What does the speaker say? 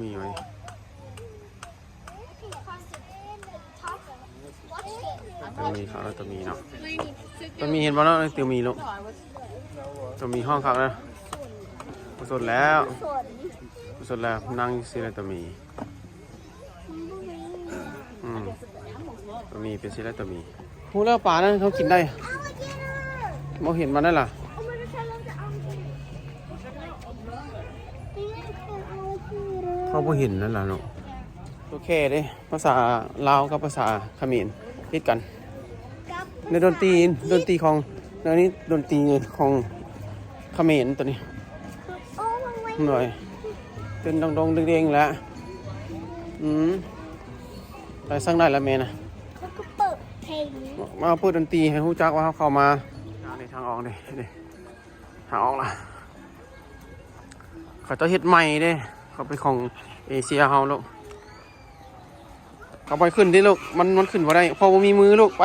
ມີໄວ້ ໂຕມີເຂົ້າແລ້ວ ໂຕມີເນາະ ໂຕມີເຫັນບໍ່ເນາະ ໂຕມີລູກ ໂຕມີຮ້ອງຄັກນະ ບໍ່ສົນແລ້ວ ບໍ່ສົນແລ້ວ ນັ່ງຢູ່ຊື່ແຫຼະ ໂຕມີ ອືມ ໂຕມີເປັນຊີ້ແຫຼະ ໂຕມີ ຮູ້ແລ້ວປານັ້ນເຂົາກິນໄດ້ ບໍ່ເຫັນມັນນັ້ນລະ ເຂົາບໍ່ເຫັນນັ້ນລະເນາະ ໂອເຄເດ້ ພາສາລາວກັບພາສາຂະເໝນຕິດກັນ ໃນດົນຕີ ດົນຕີຂອງ ໃນນີ້ດົນຕີຂອງຂະເໝນໂຕນີ້ ໂອ້ຍ ເຕັ້ນດົງໆເດ້ງໆແຫຼະ ອືມ ໄປສັງໄດ້ລະແມ່ນະ ເຂົາກໍເປີດເພງ ມາເປີດດົນຕີໃຫ້ຮູ້ຈັກວ່າເຮົາເຂົ້າມາ ນີ້ທາງອອກນີ້ ນີ້ທາງອອກລະ ເຂົາເຈົ້າເຮັດໃໝ່ເດ້ ເຂົາເປັນຂອງເອເຊຍເຮົາລູກ ເອົາໄປຂຶ້ນຕິລູກ ມັນ ມັນຂຶ້ນບໍ່ໄດ້ ເພາະບໍ່ມີມືລູກ ໄປ